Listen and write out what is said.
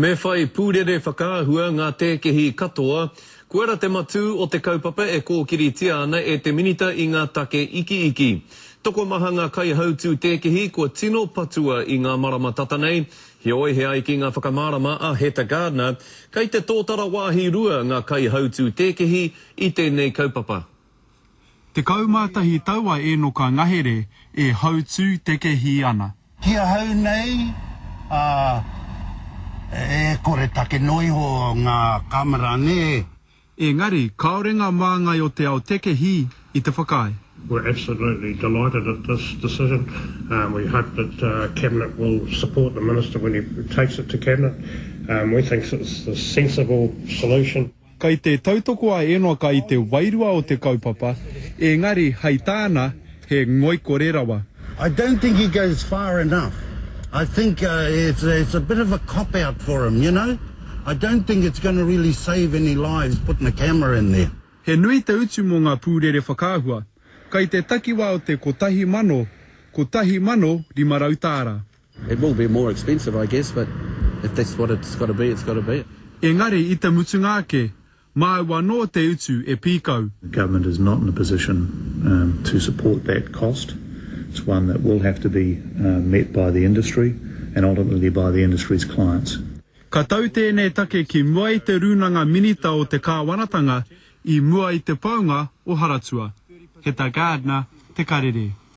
Me whai pūrere whakaahua ngā tēkehi katoa, koira te matū o te kaupapa e kōkiritia ana e te Minita i ngā take ikiiki. Tokomaha ngā kaihautū tēkehi kua tino patua i ngā marama tata nei, heoi he ai ki ngā whakamārama a Heta Gardner, kei te tōtara wāhi rua ngā kaihautū tēkehi i tēnei kaupapa. 11 tau a Ēnoka Ngahere e hautū tekehī ana. Ki ahau nei, ā, e koretake noa iho ngā kāmera, nē. Engari, kāore ngā māngai o te ao tekehī i te whakaae. We're absolutely delighted at this decision. We hope that Cabinet will support the Minister when he takes it to Cabinet. We think it's the sensible solution. Kei te tautoko a Enoka i te wairua o te kaupapa, engari hei tāna, he ngoikore rawa. I don't think he goes far enough. I think it's it's a bit of a cop out for him, you know? I don't think it's gonna really save any lives putting a camera in there. He nui te utu mō ngā pūrere whakaahua, kei te takiwā o te 1,000, 1,500 tāra. It will be more expensive I guess but if that's what it's got to be, it's got to be. Engari i te mutunga ake, māu anō te utu e pīkau. The government is not in a position to support that cost. It's one that will have to be met by the industry and ultimately by the industry's clients. Ka tau tēnei take ki mua i te Rūnanga Minita o te Kāwanatanga i mua i te paunga o Haratua. Heta Gardner, Te Karere.